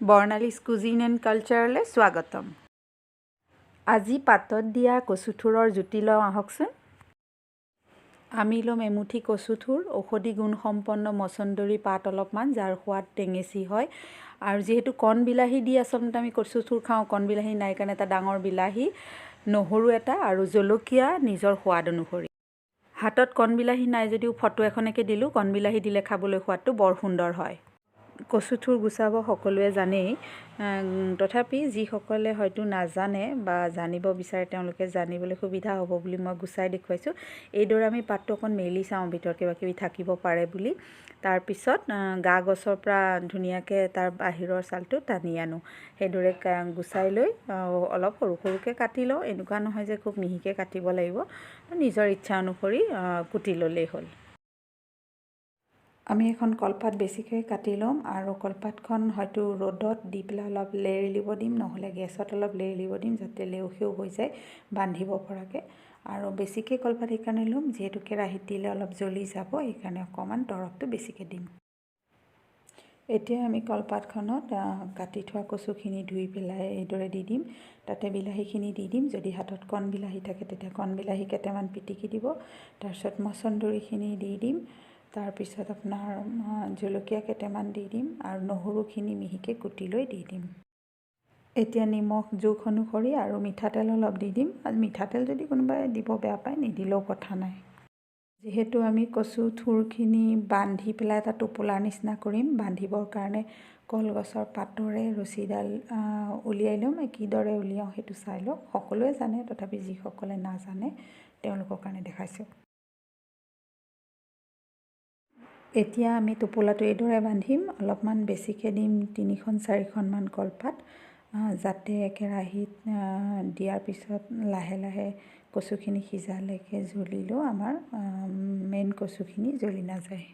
বৰ্ণালীজ cuisine and কালচাৰলৈ স্বাগতম। আজি পাতত দিয়া কচুথোৰৰ জুতি লওঁ আহকচোন। আমি ল'ম এমুঠি কচুথোৰ, ঔষধি গুণসম্পন্ন মচন্দৰী পাত অলপমান, যাৰ সোৱাদ টেঙেচি হয়। আৰু যিহেতু কণ বিলাহী দি আচলতে আমি কচুথোৰ খাওঁ, কণ বিলাহী নাই কাৰণে এটা ডাঙৰ বিলাহী, নহৰু এটা আৰু জলকীয়া নিজৰ সোৱাদ অনুসৰি। হাতত কণ বিলাহী নাই যদিও ফটো এখনকে দিলোঁ। কণ বিলাহী দিলে খাবলৈ সোৱাদটো বৰ সুন্দৰ হয়। কচুথোৰ গুচাব সকলোৱে জানেই, তথাপি যিসকলে হয়তো নাজানে বা জানিব বিচাৰে, তেওঁলোকে জানিবলৈ সুবিধা হ'ব বুলি মই গুচাই দেখুৱাইছোঁ। এইদৰে আমি পাতটো অকণ মেলি চাওঁ, ভিতৰত কিবা কিবি থাকিব পাৰে বুলি। তাৰপিছত গা গছৰ পৰা ধুনীয়াকৈ তাৰ বাহিৰৰ ছালটো টানি আনো। সেইদৰে গুচাই লৈ অলপ সৰু সৰুকৈ কাটি লওঁ। এনেকুৱা নহয় যে খুব মিহিকৈ কাটিব লাগিব, নিজৰ ইচ্ছা অনুসৰি কুটি ল'লেই হ'ল। আমি এখন কলপাত বেছিকৈ কাটি ল'ম আৰু কলপাতখন হয়তো ৰ'দত দি পেলাই অলপ লেৰেলিব দিম, নহ'লে গেছত অলপ লেৰেলিব দিম, যাতে লেও সেও হৈ যায় বান্ধিব পৰাকৈ। আৰু বেছিকৈ কলপাত সেইকাৰণে ল'ম, যিহেতু কেৰাহীত দিলে অলপ জ্বলি যাব, সেইকাৰণে অকণমান তৰপটো বেছিকৈ দিম। এতিয়া আমি কলপাতখনত কাটি থোৱা কচুখিনি ধুই পেলাই এইদৰে দি দিম। তাতে বিলাহীখিনি দি দিম। যদি হাতত কণ বিলাহী থাকে, তেতিয়া কণ বিলাহী কেইটামান পিটিকি দিব। তাৰপিছত মচন্দৰীখিনি দি দিম। তাৰপিছত আপোনাৰ জলকীয়া কেইটামান দি দিম আৰু নহৰুখিনি মিহিকৈ কুটি লৈ দি দিম। এতিয়া নিমখ জোখ অনুসৰি আৰু মিঠাতেল অলপ দি দিম। আৰু মিঠাতেল যদি কোনোবাই দিব বেয়া পায়, নিদিলেও কথা নাই। যিহেতু আমি কচু থোৰখিনি বান্ধি পেলাই এটা টোপোলাৰ নিচিনা কৰিম, বান্ধিবৰ কাৰণে কলগছৰ পাতৰে ৰছীডাল উলিয়াই ল'ম। কিদৰে উলিয়াওঁ সেইটো চাই লওক। সকলোৱে জানে, তথাপি যিসকলে নাজানে তেওঁলোকৰ কাৰণে দেখাইছোঁ। এতিয়া আমি টোপোলাটো এইদৰে বান্ধিম। অলপমান বেছিকৈ দিম, তিনিখন চাৰিখনমান কলপাত, যাতে কেৰাহীত দিয়াৰ পিছত লাহে লাহে কচুখিনি সিজালৈকে জ্বলিলেও আমাৰ মেইন কচুখিনি জ্বলি নাযায়।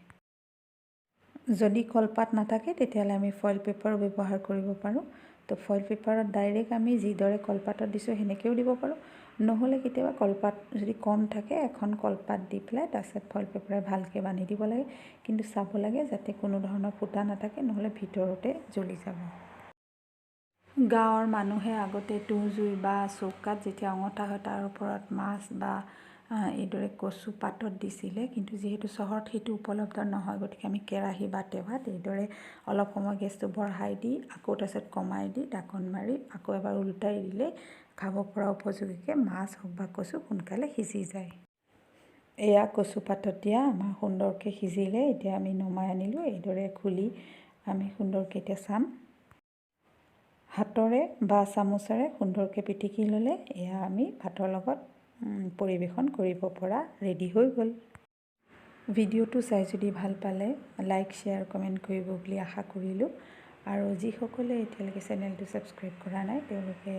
যদি কলপাত নাথাকে, তেতিয়াহ'লে আমি ফইল পেপাৰো ব্যৱহাৰ কৰিব পাৰোঁ। তো ফইল পেপাৰত ডাইৰেক্ট আমি যিদৰে কলপাতত দিছোঁ সেনেকৈও দিব পাৰোঁ। নহ'লে কেতিয়াবা কলপাত যদি কম থাকে, এখন কলপাত দি পেলাই তাৰপিছত ফইল পেপাৰে ভালকৈ বান্ধি দিব লাগে। কিন্তু চাব লাগে যাতে কোনো ধৰণৰ ফুটা নাথাকে, নহ'লে ভিতৰতে জ্বলি যাব। গাঁৱৰ মানুহে আগতে তুঁহ জুই বা চৌকাত যেতিয়া অঙঠা হয়, তাৰ ওপৰত মাছ বা এইদৰে কচু পাতত দিছিলে। কিন্তু যিহেতু চহৰত সেইটো উপলব্ধ নহয়, গতিকে আমি কেৰাহী বা টেৱাত এইদৰে অলপ সময় গেছটো বঢ়াই দি, আকৌ তাৰপিছত কমাই দি, ঢাকন মাৰি আকৌ এবাৰ ওলোটাই দিলে খাব পৰা উপযোগীকৈ মাছ হওক বা কচু সোনকালে সিজি যায়। এয়া কচু পাতত দিয়া আমাৰ সুন্দৰকৈ সিজিলে। এতিয়া আমি নমাই আনিলোঁ। এইদৰে খুলি আমি সুন্দৰকৈ এতিয়া চাম। হাতৰে বা চামুচেৰে সুন্দৰকৈ পিটিকি ল'লে এয়া আমি ভাতৰ লগত পৰিৱেশন কৰিব পৰা ৰেডি হৈ গ'ল। ভিডিঅ'টো চাই যদি ভাল পালে, লাইক, শ্বেয়াৰ, কমেণ্ট কৰিব বুলি আশা কৰিলোঁ। আৰু যিসকলে এতিয়ালৈকে চেনেলটো ছাবস্ক্ৰাইব কৰা নাই, তেওঁলোকে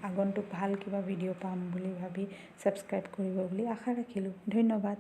আগন্তুক ভাল কিবা ভিডিঅ' পাম বুলি ভাবি ছাবস্ক্ৰাইব কৰিব বুলি আশা ৰাখিলোঁ। ধন্যবাদ।